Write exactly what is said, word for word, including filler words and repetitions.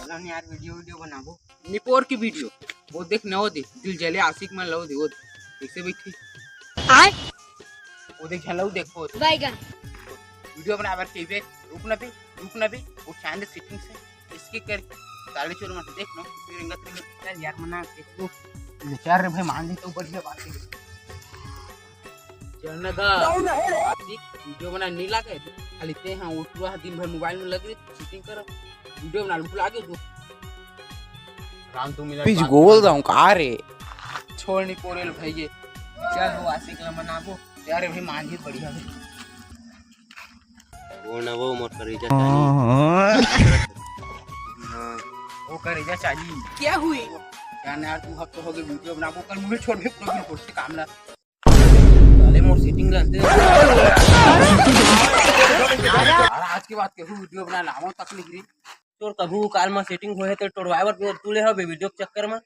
चलो न यार, वीडियो वीडियो बनाबो। निपोर की वीडियो, वो देख न, वो देख, दिल जले आशिक मन लो दे, वो देख, कैसे बैठी। वो देख, झलऊ देख, वो देख। बैगन। वीडियो बनाए बर कहिबे, रुक न बे, रुक न बे, वो शायद सेटिंग से इसकी कर, काले चोर मत देख न, फिर रंगत रंगत। चल यार, मना के तू। ले, चल रे भाई, मान ली तो बढ़िया बात है। चल न गा, आशिक, वीडियो बना नहीं लागे, खाली ते हाँ, वो पूरा दिन भर मोबाइल में लग रही, सेटिंग कर, वीडियो बना, भुला गए तू। राम, तू मिला पीछ बात गोल कर। जाऊं का रे? छोड़ नहीं पोरेल भाई ये। चल वो आशिक ला मनाबो। यार भाई, मान जी बढ़िया है। वो ना वो मोर करेजा चाही। हाँ, वो करेजा चाही। क्या हुई? यार ना यार, तू हफ्ते हो गए वीडियो बनाबो, कल मुझे छोड़ दे, पूरा दिन छोड़ से काम ला। साले मोर सेटिंग रहते। यार आज के बाद केहू वीडियो बना लावो तक नहीं रे। तोर कभू काल में सेटिंग होए तो टोड़वाए बर तू ले हो बे वीडियो के चक्कर में।